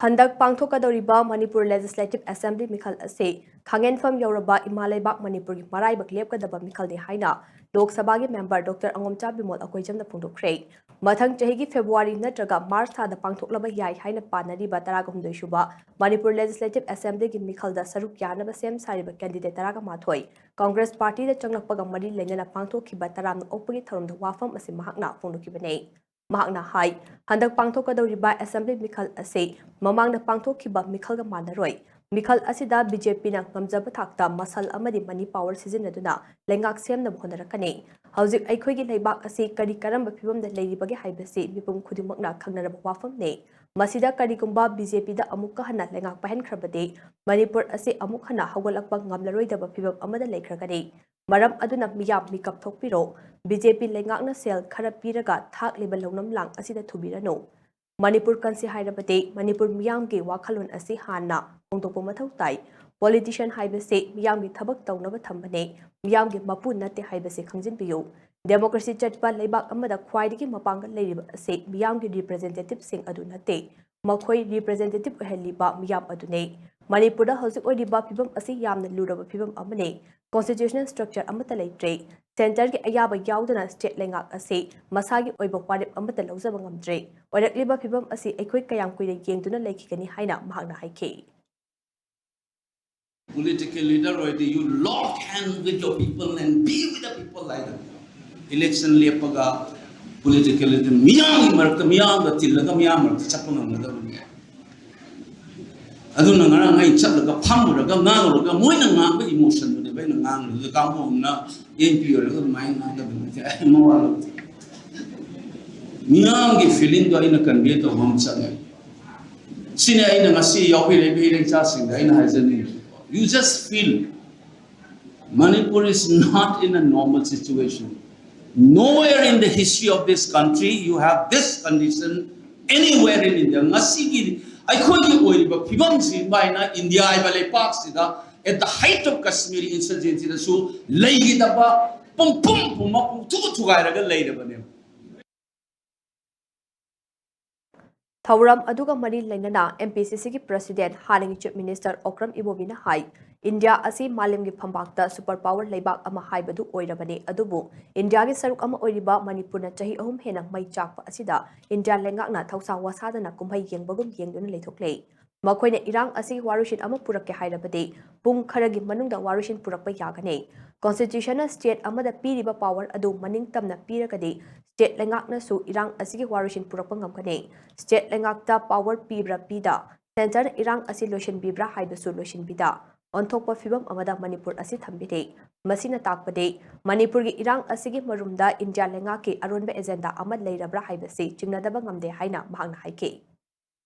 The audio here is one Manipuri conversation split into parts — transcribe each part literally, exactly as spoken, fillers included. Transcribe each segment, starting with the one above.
ꯍꯟꯗꯛ ꯄꯥꯡꯊꯣꯛꯀꯗꯧꯔꯤꯕ ꯃꯅꯤꯄꯨꯔ ꯂꯦꯖꯤꯁꯂꯦꯇꯤꯚ ꯑꯦꯁꯦꯝꯕ꯭ꯂꯤ ꯃꯤꯈꯜ ꯑꯁꯤ ꯈꯥꯉꯦꯟꯐꯝ ꯌꯧꯔꯕ ꯏꯃꯥ ꯂꯩꯕꯥꯛ ꯃꯅꯤꯄꯨꯔꯒꯤ ꯃꯔꯥꯏꯕꯛ ꯂꯦꯞꯀꯗꯕ ꯃꯤꯈꯜꯅꯤ ꯍꯥꯏꯅ ꯂꯣꯛ ꯁꯚꯥꯒꯤ ꯃꯦꯝꯕꯔ ꯗꯣꯛꯇꯔ ꯑꯉꯣꯝꯆꯥ ꯕꯤꯃꯣꯜ ꯑꯀꯣꯏꯖꯝꯅ ꯐꯣꯡꯗꯣꯛꯈ꯭ꯔꯦ꯫ ꯃꯊꯪ ꯆꯍꯤꯒꯤ ꯐꯦꯕ꯭ꯔꯨꯋꯥꯔꯤ ꯅꯠꯇ꯭ꯔꯒ ꯃꯥꯔꯆ ꯊꯥꯗ ꯄꯥꯡꯊꯣꯛꯂꯕ ꯌꯥꯏ ꯍꯥꯏꯅ ꯄꯥꯅꯔꯤꯕ ꯇꯔꯥꯍꯨꯝꯗꯣꯏ ꯁꯨꯕ ꯃꯅꯤꯄꯨꯔ ꯂꯦꯖꯤꯁꯂꯦꯇꯤꯚ ꯑꯦꯁꯦꯝꯕ꯭ꯂꯤꯒꯤ ꯃꯤꯈꯜꯗ ꯁꯔꯨꯛ ꯌꯥꯅꯕ ꯁꯦꯝ ꯁꯥꯔꯤꯕ ꯀꯦꯟꯗꯤꯗꯦꯠ ꯇꯔꯥꯃꯥꯊꯣꯏ ꯀꯪꯒ꯭ꯔꯦꯁ ꯄꯥꯔꯇꯤꯗ ꯆꯪꯂꯛꯄꯒ ꯃꯔꯤ ꯂꯩꯅꯅ ꯄꯥꯡꯊꯣꯛꯈꯤꯕ ꯇꯔꯥꯝꯅ ꯑꯣꯛꯄꯒꯤ ꯊꯧꯔꯝꯗ ꯋꯥꯐꯝ ꯑꯁꯤ ꯃꯍꯥꯛꯅ ꯐꯣꯡꯗꯣꯛꯈꯤꯕꯅꯤ꯫ ꯃꯍꯥꯛꯅ ꯍꯥꯏ, ꯍꯟꯗꯛ ꯄꯥꯡꯊꯣꯛꯀꯗꯧꯔꯤꯕ ꯑꯦꯁꯦꯝꯕ꯭ꯂꯤ ꯃꯤꯈꯜ ꯑꯁꯤ ꯃꯃꯥꯡꯗ ꯄꯥꯡꯊꯣꯛꯈꯤꯕ ꯃꯤꯈꯜꯒ ꯃꯥꯟꯅꯔꯣꯏ꯫ ꯃꯤꯈꯜ ꯑꯁꯤꯗ ꯕꯤ ꯖꯦ ꯄꯤꯅ ꯉꯝꯖꯕ ꯊꯥꯛꯇ ꯃꯁꯜ ꯑꯃꯗꯤ ꯃꯅꯤ ꯄꯥꯋꯔ ꯁꯤꯖꯤꯟꯅꯗꯨꯅ ꯂꯩꯉꯥꯛ ꯁꯦꯝꯅꯕ ꯍꯣꯠꯅꯔꯛꯀꯅꯤ꯫ ꯍꯧꯖꯤꯛ ꯑꯩꯈꯣꯏꯒꯤ ꯂꯩꯕꯥꯛ ꯑꯁꯤ ꯀꯔꯤ ꯀꯔꯝꯕ ꯐꯤꯕꯝꯗ ꯂꯩꯔꯤꯕꯒꯦ ꯍꯥꯏꯕꯁꯤ ꯃꯤꯄꯨꯝ ꯈꯨꯗꯤꯡꯃꯛꯅ ꯈꯪꯅꯔꯕ ꯋꯥꯐꯝꯅꯤ꯫ ꯃꯁꯤꯗ ꯀꯔꯤꯒꯨꯝꯕ ꯕꯤ ꯖꯦ ꯄꯤꯗ ꯑꯃꯨꯛꯀ ꯍꯟꯅ ꯂꯩꯉꯥꯛ ꯄꯥꯏꯍꯟꯈ꯭ꯔꯕꯗꯤ ꯃꯅꯤꯄꯨꯔ ꯑꯁꯤ ꯑꯃꯨꯛ ꯍꯟꯅ ꯍꯧꯒꯠꯂꯛꯄ ꯉꯝꯂꯔꯣꯏꯗꯕ ꯐꯤꯕꯝ ꯑꯃꯗ ꯂꯩꯈ꯭ꯔꯒꯅꯤ꯫ ꯃꯔꯝ ꯑꯗꯨꯅ ꯃꯤꯌꯥꯝ ꯃꯤꯀꯞ ꯊꯣꯛꯄꯤꯔꯣ꯫ ꯕꯤ ꯖꯦ ꯄꯤ ꯂꯩꯉꯥꯛꯅ ꯁꯦꯜ ꯈꯔ ꯄꯤꯔꯒ ꯊꯥꯛꯂꯤꯕ ꯂꯧꯅꯝ ꯂꯥꯡ ꯑꯁꯤꯗ ꯊꯨꯕꯤꯔꯅꯨ꯫ ꯃꯅꯤꯄꯨꯔ ꯀꯟꯁꯤ ꯍꯥꯏꯔꯕꯗꯤ ꯃꯅꯤꯄꯨꯔ ꯃꯤꯌꯥꯝꯒꯤ ꯋꯥꯈꯜꯂꯣꯟ ꯑꯁꯤ ꯍꯥꯟꯅ ꯍꯣꯡꯗꯣꯛꯄ ꯃꯊꯧ ꯇꯥꯏ꯫ ꯄꯣꯂꯤꯇꯤꯁꯤꯌꯥꯟ ꯍꯥꯏꯕꯁꯤ ꯃꯤꯌꯥꯝꯒꯤ ꯊꯕꯛ ꯇꯧꯅꯕ ꯊꯝꯕꯅꯦ, ꯃꯤꯌꯥꯝꯒꯤ ꯃꯄꯨ ꯅꯠꯇꯦ ꯍꯥꯏꯕꯁꯤ ꯈꯪꯖꯤꯟꯕꯤꯌꯨ꯫ ꯗꯦꯃꯣꯀ꯭ꯔꯦꯁꯤ ꯆꯠꯄ ꯂꯩꯕꯥꯛ ꯑꯃꯗ ꯈ꯭ꯋꯥꯏꯗꯒꯤ ꯃꯄꯥꯡꯒꯜ ꯂꯩꯔꯤꯕ ꯑꯁꯤ ꯃꯤꯌꯥꯝꯒꯤ ꯔꯤꯄ꯭ꯔꯖꯦꯟꯇꯦꯇꯤꯚꯁꯤꯡ ꯑꯗꯨ ꯅꯠꯇꯦ, ꯃꯈꯣꯏ ꯔꯤꯄ꯭ꯔꯖꯦꯟꯇꯦꯇꯤꯚ ꯑꯣꯏꯍꯜꯂꯤꯕ ꯃꯤꯌꯥꯝ ꯑꯗꯨꯅꯤ꯫ ꯃꯅꯤꯄꯨꯔꯗ ꯍꯧꯖꯤꯛ ꯑꯣꯏꯔꯤꯕ ꯐꯤꯕꯝ ꯑꯁꯤ ꯌꯥꯝꯅ ꯂꯨꯔꯕ ꯐꯤꯕꯝ ꯑꯃꯅꯤ꯫ ꯀꯣꯟꯁꯇꯤꯇ꯭ꯌꯨꯁꯅꯦꯜ ꯁ꯭ꯇ꯭ꯔꯛꯆꯔ ꯑꯃꯠꯇ ꯂꯩꯇ꯭ꯔꯦ꯫ ꯁꯦꯟꯇꯔꯒꯤ ꯑꯌꯥꯕ ꯌꯥꯎꯗꯅ ꯁ꯭ꯇꯦꯠ ꯂꯩꯉꯥꯛ ꯑꯁꯤ ꯃꯁꯥꯒꯤ ꯑꯣꯏꯕ ꯋꯥꯔꯦꯞ ꯑꯃꯠꯇ ꯂꯧꯖꯕ ꯉꯝꯗ꯭ꯔꯦ꯫ ꯑꯣꯏꯔꯛꯂꯤꯕ ꯐꯤꯕꯝ ꯑꯁꯤ ꯑꯩꯈꯣꯏ ꯀꯌꯥꯝ ꯀꯨꯏꯅ ꯌꯦꯡꯗꯨꯅ ꯂꯩꯈꯤꯒꯅꯤ ꯍꯥꯏꯅ ꯃꯍꯥꯛꯅ ꯍꯥꯏꯈꯤ꯫ Political leader ꯑꯣꯏꯔꯗꯤ you lock hand with your people and be with the people ꯍꯥꯏꯗꯅ election ꯂꯦꯞꯄꯒ political leader ꯃꯤꯌꯥꯝꯒꯤ ꯃꯔꯛꯇ ꯃꯤꯌꯥꯝꯒ ꯇꯤꯜꯂꯒ ꯃꯤꯌꯥꯝ ꯃꯔꯛꯇ ꯆꯠꯄ ꯉꯝꯒꯗꯕꯅꯤ꯫ ꯑꯗꯨꯅ ꯉꯔꯥꯡ ꯑꯩ ꯆꯠꯂꯒ ꯐꯝꯃꯨꯔꯒ ꯉꯥꯡꯉꯨꯔꯒ ꯃꯣꯏꯅ ꯉꯥꯡꯕ emotionꯗꯨꯅꯦꯕ ꯑꯩꯅ ꯉꯥꯡꯉꯤꯗꯨ꯫ ꯀꯥꯡꯕꯨ ꯑꯃꯅ M P ꯑꯣꯏꯔꯒ ꯑꯗꯨꯃꯥꯏꯅ ꯉꯥꯡꯒꯗꯕꯅꯤ ꯍꯥꯏ ꯃꯋꯥ ꯂꯧꯗꯦ꯫ ꯃꯤꯌꯥꯝꯒꯤ feelingꯗꯣ ꯑꯩꯅ convey ꯇꯧꯕ ꯑꯃ ꯆꯪꯉꯦ꯫ ꯁꯤꯅꯤ ꯑꯩꯅ ꯉꯁꯤ ꯌꯥꯎꯕꯤꯔꯛꯏꯕ ꯏꯔꯩꯆꯥꯁꯤꯡꯗ ꯑꯩꯅ ꯍꯥꯏꯖꯅꯤꯡꯉꯤ꯫ You just feel Manipur is not in a normal situation. Nowhere in the history of this country you have this condition anywhere in India. ꯉꯁꯤꯒꯤ ꯑꯩꯈꯣꯏꯒꯤ ꯑꯣꯏꯔꯤꯕ ꯐꯤꯕꯝꯁꯤ ꯃꯥꯏꯅ ꯏꯟꯗꯤꯌꯥ ꯍꯥꯏꯕ ꯂꯩꯄꯥꯛꯁꯤꯗ at the height of Kashmiri insurgencyꯗꯁꯨ ꯂꯩꯈꯤꯗꯕ ꯄꯨꯡꯄꯨꯝ ꯄꯨꯝꯃꯛ ꯄꯨꯡꯊꯨ ꯊꯨꯒꯥꯏꯔꯒ ꯂꯩꯔꯕꯅꯦꯕ꯫ ꯊꯧꯔꯝ ꯑꯗꯨꯒ ꯃꯔꯤ ꯂꯩꯅꯅ M P C Cꯒꯤ President ꯍꯥꯟꯅꯒꯤ Chief Minister ꯑꯣꯀ꯭ꯔꯝ ꯏꯕꯣꯕꯤꯅ ꯍꯥꯏ, ꯏꯟꯗꯤꯌꯥ ꯑꯁꯤ ꯃꯥꯂꯦꯝꯒꯤ ꯐꯝꯕꯥꯛꯇ super power ꯂꯩꯕꯥꯛ ꯑꯃ ꯍꯥꯏꯕꯗꯨ ꯑꯣꯏꯔꯕꯅꯤ, ꯑꯗꯨꯕꯨ ꯏꯟꯗꯤꯌꯥꯒꯤ ꯁꯔꯨꯛ ꯑꯃ ꯑꯣꯏꯔꯤꯕ ꯃꯅꯤꯄꯨꯔꯅ ꯆꯍꯤ ꯑꯍꯨꯝ ꯍꯦꯟꯅ ꯃꯩ ꯆꯥꯛꯄ ꯑꯁꯤꯗ ꯏꯟꯗꯤꯌꯥ ꯂꯩꯉꯥꯛꯅ ꯊꯧꯁꯥ ꯋꯥꯁꯥꯗꯅ ꯀꯨꯝꯍꯩ ꯌꯦꯡꯕꯒꯨꯝ ꯌꯦꯡꯗꯨꯅ ꯂꯩꯊꯣꯛꯂꯦ꯫ ꯃꯈꯣꯏꯅ ꯏꯔꯥꯡ ꯑꯁꯤꯒꯤ ꯋꯥꯔꯣꯏꯁꯤꯟ ꯑꯃ ꯄꯨꯔꯛꯀꯦ ꯍꯥꯏꯔꯕꯗꯤ ꯄꯨꯡ ꯈꯔꯒꯤ ꯃꯅꯨꯡꯗ ꯋꯥꯔꯣꯏꯁꯤꯟ ꯄꯨꯔꯛꯄ ꯌꯥꯒꯅꯤ꯫ Constitutionꯅ state ꯑꯃꯗ ꯄꯤꯔꯤꯕ power ꯑꯗꯨ ꯃꯅꯤꯡ ꯇꯝꯅ ꯄꯤꯔꯒꯗꯤ state ꯂꯩꯉꯥꯛꯅꯁꯨ ꯏꯔꯥꯡ ꯑꯁꯤꯒꯤ ꯋꯥꯔꯣꯏꯁꯤꯟ ꯄꯨꯔꯛꯄ ꯉꯝꯒꯅꯤ꯫ State ꯂꯩꯉꯥꯛꯇ power ꯄꯤꯕ꯭ꯔꯥ ꯄꯤꯗ, centreꯅ ꯏꯔꯥꯡ ꯑꯁꯤ ꯂꯣꯏꯁꯤꯟꯕꯤꯕ꯭ꯔꯥ ꯍꯥꯏꯕꯁꯨ ꯂꯣꯏꯁꯤꯟꯕꯤꯗ, ꯑꯣꯟꯊꯣꯛꯄ ꯐꯤꯕꯝ ꯑꯃꯗ ꯃꯅꯤꯄꯨꯔ ꯑꯁꯤ ꯊꯝꯕꯤꯔꯤ꯫ ꯃꯁꯤꯅ ꯇꯥꯛꯄꯗꯤ ꯃꯅꯤꯄꯨꯔꯒꯤ ꯏꯔꯥꯡ ꯑꯁꯤꯒꯤ ꯃꯔꯨꯝꯗ ꯏꯟꯗꯤꯌꯥ ꯂꯩꯉꯥꯛꯀꯤ ꯑꯔꯣꯟꯕ agenda ꯑꯃ ꯂꯩꯔꯕ꯭ꯔꯥ ꯍꯥꯏꯕꯁꯤ ꯆꯤꯡꯅꯗꯕ ꯉꯝꯗꯦ ꯍꯥꯏꯅ ꯃꯍꯥꯛꯅ ꯍꯥꯏꯈꯤ꯫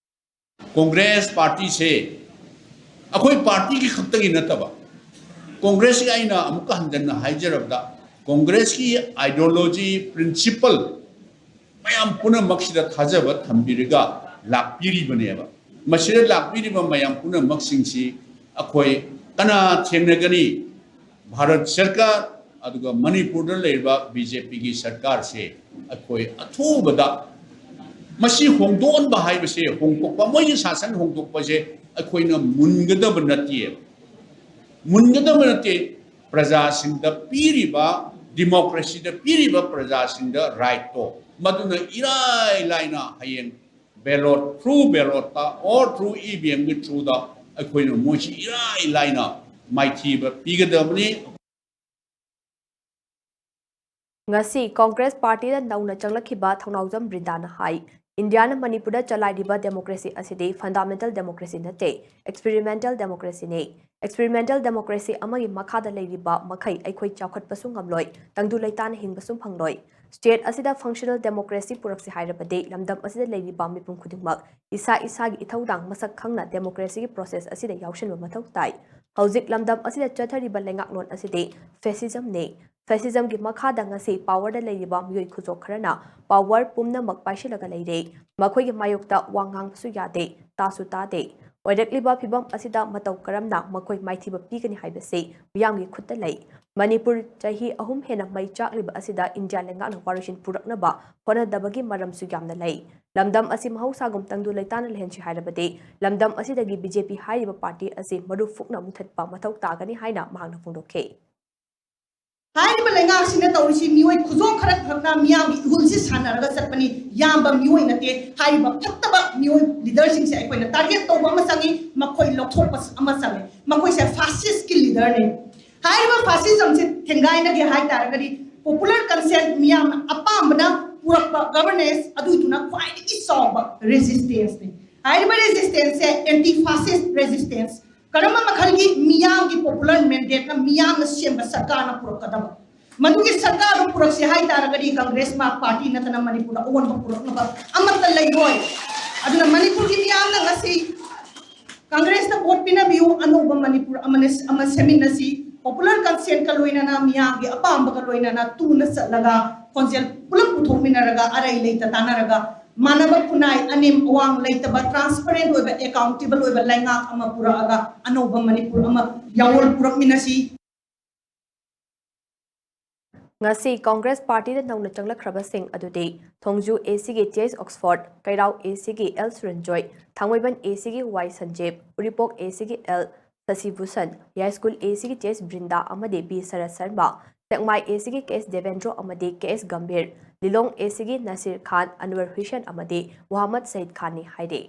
Congress partyꯁꯦ ꯑꯩꯈꯣꯏ partyꯒꯤ ꯈꯛꯇꯒꯤ ꯅꯠꯇꯕ, Congressꯀꯤ ꯑꯩꯅ ꯑꯃꯨꯛꯀ ꯍꯟꯖꯟꯅ ꯍꯥꯏꯖꯔꯕꯗ, Congressꯀꯤ ideology, principle ꯃꯌꯥꯝ ꯄꯨꯝꯅꯃꯛꯁꯤꯗ ꯊꯥꯖꯕ ꯊꯝꯕꯤꯔꯒ ꯂꯥꯛꯄꯤꯔꯤꯕꯅꯦꯕ꯫ ꯃꯁꯤꯗ ꯂꯥꯛꯄꯤꯔꯤꯕ ꯃꯌꯥꯝ ꯄꯨꯝꯅꯃꯛꯁꯤꯡꯁꯤ ꯑꯩꯈꯣꯏ ꯀꯅꯥ ꯊꯦꯡꯅꯒꯅꯤ? ꯚꯥꯔꯠ ꯁꯔꯀꯥꯔ ꯑꯗꯨꯒ ꯃꯅꯤꯄꯨꯔꯗ ꯂꯩꯔꯤꯕ BJPꯒꯤ ꯁꯔꯀꯥꯔꯁꯦ ꯑꯩꯈꯣꯏ ꯑꯊꯨꯕꯗ ꯃꯁꯤ ꯍꯣꯡꯗꯣꯛꯍꯟꯕ ꯍꯥꯏꯕꯁꯦ, ꯍꯣꯡꯗꯣꯛꯄ, ꯃꯣꯏꯒꯤ ꯁꯥꯁꯟ ꯍꯣꯡꯗꯣꯛꯄꯁꯦ ꯑꯩꯈꯣꯏꯅ ꯃꯨꯟꯒꯗꯕ ꯅꯠꯇꯦꯕ꯫ ꯃꯨꯟꯒꯗꯕ ꯅꯠꯇꯦ꯫ ꯄ꯭ꯔꯖꯥꯁꯤꯡꯗ ꯄꯤꯔꯤꯕ, democracyꯗ ꯄꯤꯔꯤꯕ ꯄ꯭ꯔꯖꯥꯁꯤꯡꯗ rightꯇꯣ, ꯃꯗꯨꯅ ꯏꯔꯥꯏ ꯂꯥꯏꯅ ꯍꯌꯦꯡ ballot, through ballotꯇ or through EVMꯒꯤ throughꯗ ꯑꯩꯈꯣꯏꯅ ꯃꯣꯏꯁꯤ ꯏꯔꯥꯏ ꯂꯥꯏꯅ ꯃꯥꯏꯊꯤꯕ ꯄꯤꯒꯗꯕꯅꯤ꯫ ꯉꯁꯤ Congress partyꯗ ꯅꯧꯅ ꯆꯪꯂꯛꯈꯤꯕ ꯊꯧꯅꯥꯎꯖꯝ ꯕ꯭ꯔꯤꯟꯗꯥꯅ ꯍꯥꯏ, ꯏꯟꯗꯤꯌꯥꯅ ꯃꯅꯤꯄꯨꯔꯗ ꯆꯂꯥꯏꯔꯤꯕ democracy ꯑꯁꯤꯗꯤ fundamental democracyꯅꯠꯇꯦ, experimental democracyꯅꯤ꯫ Experimental democracy ꯑꯃꯒꯤ ꯃꯈꯥꯗ ꯂꯩꯔꯤꯕ ꯃꯈꯩ ꯑꯩꯈꯣꯏ ꯆꯥꯎꯈꯠꯄꯁꯨ ꯉꯝꯂꯣꯏ, ꯇꯪꯗꯨ ꯂꯩꯇꯥꯅ ꯍꯤꯡꯕꯁꯨ ꯐꯪꯂꯣꯏ꯫ State ꯑꯁꯤꯗ functional democracy ꯄꯨꯔꯛꯁꯤ ꯍꯥꯏꯔꯕꯗꯤ ꯂꯝꯗꯝ ꯑꯁꯤꯗ ꯂꯩꯔꯤꯕ ꯃꯤꯄꯨꯝ ꯈꯨꯗꯤꯡꯃꯛ ꯏꯁꯥ ꯏꯁꯥꯒꯤ ꯏꯊꯧꯗꯥꯡ ꯃꯁꯛ ꯈꯪꯅ democracyꯒꯤ process ꯑꯁꯤꯗ ꯌꯥꯎꯁꯤꯟꯕ ꯃꯊꯧ ꯇꯥꯏ꯫ ꯍꯧꯖꯤꯛ ꯂꯝꯗꯝ ꯑꯁꯤꯗ ꯆꯠꯊꯔꯤꯕ ꯂꯩꯉꯥꯛꯂꯣꯟ ꯑꯁꯤꯗꯤ fascismꯅꯤ꯫ Fascismꯒꯤ ꯃꯈꯥꯗ ꯉꯁꯤ powerꯗ ꯂꯩꯔꯤꯕ ꯃꯤꯑꯣꯏ ꯈꯨꯖꯣꯛ ꯈꯔꯅ power ꯄꯨꯝꯅꯃꯛ ꯄꯥꯏꯁꯤꯜꯂꯒ ꯂꯩꯔꯦ꯫ ꯃꯈꯣꯏꯒꯤ ꯃꯥꯌꯣꯛꯇ ꯋꯥ ꯉꯥꯡꯕꯁꯨ ꯌꯥꯗꯦ, ꯇꯥꯁꯨ ꯇꯥꯗꯦ꯫ ꯑꯣꯏꯔꯛꯂꯤꯕ ꯐꯤꯚꯝ ꯑꯁꯤꯗ ꯃꯇꯧ ꯀꯔꯝꯅ ꯃꯈꯣꯏ ꯃꯥꯏꯊꯤꯕ ꯄꯤꯒꯅꯤ ꯍꯥꯏꯕꯁꯤ ꯃꯤꯌꯥꯝꯒꯤ ꯈꯨꯠꯇ ꯂꯩ꯫ ꯃꯅꯤꯄꯨꯔ ꯆꯍꯤ ꯑꯍꯨꯝ ꯍꯦꯟꯅ ꯃꯩ ꯆꯥꯛꯂꯤꯕ ꯑꯁꯤꯗ ꯏꯟꯗꯤꯌꯥ ꯂꯩꯉꯥꯛꯅ ꯋꯥꯔꯣꯏꯁꯤꯟ ꯄꯨꯔꯛꯅꯕ ꯍꯣꯠꯅꯗꯕꯒꯤ ꯃꯔꯝꯁꯨ ꯌꯥꯝꯅ ꯂꯩ꯫ ꯂꯝꯗꯝ ꯑꯁꯤ ꯃꯍꯧꯁꯥꯒꯨꯝ ꯇꯪꯗꯨ ꯂꯩꯇꯥꯅ ꯂꯩꯍꯟꯁꯤ ꯍꯥꯏꯔꯕꯗꯤ ꯂꯝꯗꯝ ꯑꯁꯤꯗꯒꯤ ꯕꯤ ꯖꯦ ꯄꯤ ꯍꯥꯏꯔꯤꯕ ꯄꯥꯔꯇꯤ ꯑꯁꯤ ꯃꯔꯨ ꯐꯨꯛꯅ ꯃꯨꯊꯠꯄ ꯃꯊꯧ ꯇꯥꯒꯅꯤ ꯍꯥꯏꯅ ꯃꯍꯥꯛꯅ ꯐꯣꯡꯗꯣꯛꯈꯤ꯫ ꯍꯥꯏꯔꯤꯕ ꯂꯩꯉꯥꯛꯁꯤꯅ ꯇꯧꯔꯤꯁꯤ ꯃꯤꯑꯣꯏ ꯈꯨꯖꯣꯡ ꯈꯔ ꯈꯛꯅ ꯃꯤꯌꯥꯝꯒꯤ ꯏꯍꯨꯜꯁꯤ ꯁꯥꯟꯅꯔꯒ ꯆꯠꯄꯅꯤ꯫ ꯌꯥꯝꯕ ꯃꯤꯑꯣꯏ ꯅꯠꯇꯦ꯫ ꯍꯥꯏꯔꯤꯕ ꯐꯠꯇꯕ ꯃꯤꯑꯣꯏ ꯂꯤꯗꯔꯁꯤꯡꯁꯦ ꯑꯩꯈꯣꯏꯅ ꯇꯥꯔꯒꯦꯠ ꯇꯧꯕ ꯑꯃ ꯆꯪꯉꯤ, ꯃꯈꯣꯏ ꯂꯧꯊꯣꯛꯄ ꯑꯃ ꯆꯪꯉꯤ꯫ ꯃꯈꯣꯏꯁꯦ ꯐꯥꯁꯤꯁꯀꯤ ꯂꯤꯗꯔꯅꯤ꯫ ꯍꯥꯏꯔꯤꯕ ꯐꯥꯁꯤꯖꯝꯁꯦ ꯊꯦꯡꯒꯥꯏꯅꯒꯦ ꯍꯥꯏ ꯇꯥꯔꯒꯗꯤ ꯄꯣꯄꯨꯂꯔ ꯀꯟꯁꯦꯟ, ꯃꯤꯌꯥꯝꯅ ꯑꯄꯥꯝꯕꯅ ꯄꯨꯔꯛꯄ ꯒꯕꯔꯅꯦꯟꯁ ꯑꯗꯨꯗꯨꯅ ꯈ꯭ꯋꯥꯏꯗꯒꯤ ꯆꯥꯎꯕ ꯔꯦꯖꯤꯁꯇꯦꯟꯁꯅꯤ꯫ ꯍꯥꯏꯔꯤꯕ ꯔꯦꯖꯤꯁꯇꯦꯟꯁꯁꯦ ꯑꯦꯟꯇꯤ ꯐꯥꯁꯤꯁ ꯔꯦꯖꯤꯁꯇꯦꯟꯁ꯫ ꯀꯔꯝꯕ ꯃꯈꯜꯒꯤ? ꯃꯤꯌꯥꯝꯒꯤ ꯄꯣꯄꯨꯂꯔ ꯃꯦꯟꯗꯦꯠꯅ ꯃꯤꯌꯥꯝꯅ ꯁꯦꯝꯕ ꯁꯔꯀꯥꯔꯅ ꯄꯨꯔꯛꯀꯗꯕ꯫ ꯃꯗꯨꯒꯤ ꯁꯔꯀꯥꯔꯗꯨ ꯄꯨꯔꯛꯁꯤ ꯍꯥꯏ ꯇꯥꯔꯒꯗꯤ ꯀꯪꯒ꯭ꯔꯦꯁ ꯃꯥ ꯄꯥꯔꯇꯤ ꯅꯠꯇꯅ ꯃꯅꯤꯄꯨꯔꯗ ꯑꯑꯣꯟꯕ ꯄꯨꯔꯛꯅꯕ ꯑꯃꯠꯇ ꯂꯩꯔꯣꯏ꯫ ꯑꯗꯨꯅ ꯃꯅꯤꯄꯨꯔꯒꯤ ꯃꯤꯌꯥꯝꯅ ꯉꯁꯤ ꯀꯪꯒ꯭ꯔꯦꯁꯇ ꯚꯣꯠ ꯄꯤꯅꯕꯤꯌꯨ, ꯑꯅꯧꯕ ꯃꯅꯤꯄꯨꯔ ꯑꯃꯅ, ꯑꯃ ꯁꯦꯝꯃꯤꯟꯅꯁꯤ꯫ ꯄꯣꯄꯨꯂꯔ ꯀꯟꯁꯦꯟꯀ ꯂꯣꯏꯅꯅ, ꯃꯤꯌꯥꯝꯒꯤ ꯑꯄꯥꯝꯕꯒ ꯂꯣꯏꯅꯅ ꯇꯨꯅ ꯆꯠꯂꯒ, ꯈꯣꯟꯖꯦꯜ ꯄꯨꯂꯞ ꯄꯨꯊꯣꯛꯃꯤꯟꯅꯔꯒ, ꯑꯔꯩ ꯂꯩꯇ ꯇꯥꯟꯅꯔꯒ, ꯃꯥꯟꯅꯕ ꯈꯨꯟꯅꯥꯏ, ꯑꯅꯦꯝ ꯑꯋꯥꯡ ꯂꯩꯇꯕ, ꯇ꯭ꯔꯥꯟꯁꯄꯔꯦꯟ ꯑꯣꯏꯕ, ꯑꯦꯀꯥꯎꯟꯇꯦꯕꯜ ꯑꯣꯏꯕ ꯂꯩꯉꯥꯛ ꯑꯃ ꯄꯨꯔꯛꯑꯒ, ꯑꯅꯧꯕ ꯃꯅꯤꯄꯨꯔ ꯑꯃ ꯌꯥꯑꯣꯜ ꯄꯨꯔꯛꯃꯤꯟꯅꯁꯤ꯫ ꯉꯁꯤ ꯀꯪꯒ꯭ꯔꯦꯁ ꯄꯥꯔꯇꯤꯗ ꯅꯧꯅ ꯆꯪꯂꯛꯈ꯭ꯔꯕꯁꯤꯡ ꯑꯗꯨꯗꯤ ꯊꯣꯡꯖꯨ ꯑꯦ ꯁꯤꯒꯤ ꯇꯤ ꯑꯩꯆ ꯑꯣꯛꯁꯐꯣꯔꯗ, ꯀꯩꯔꯥꯎ ꯑꯦ ꯁꯤꯒꯤ ꯑꯦꯜ ꯁꯨꯔꯟꯖꯣꯏ, ꯊꯥꯡꯃꯩꯕꯟ ꯑꯦ ꯁꯤꯒꯤ ꯋꯥꯏ ꯁꯟꯖꯦꯕ, ꯎꯔꯤꯄꯣꯛ ꯑꯦ ꯁꯤꯒꯤ ꯑꯦꯜ ꯁꯁꯤꯚꯨꯁꯟ, ꯌꯥꯏꯁ꯭ꯀꯨꯜ ꯑꯦ ꯁꯤꯒꯤ ꯇꯤ ꯑꯩꯆ ꯕ꯭ꯔꯤꯟꯗꯥ ꯑꯃꯗꯤ ꯕꯤ ꯁꯔꯠ ꯁꯔꯃ, ꯁꯦꯛꯃꯥꯏ ꯑꯦ ꯁꯤꯒꯤ ꯀꯦ ꯑꯦꯁ ꯗꯦꯕꯦꯟꯗ꯭ꯔꯣ ꯑꯃꯗꯤ ꯀꯦ ꯑꯦꯁ ꯒꯝꯚꯤꯔ, ꯂꯤꯂꯣꯡ ꯑꯦ ꯁꯤꯒꯤ ꯅꯁꯤꯔ ꯈꯥꯟ, ꯑꯟꯋꯔ ꯍꯨꯁꯦꯟ ꯑꯃꯗꯤ ꯃꯨꯍꯝꯃꯗ ꯁꯌꯤꯗ ꯈꯥꯟꯅꯤ ꯍꯥꯏꯔꯤ꯫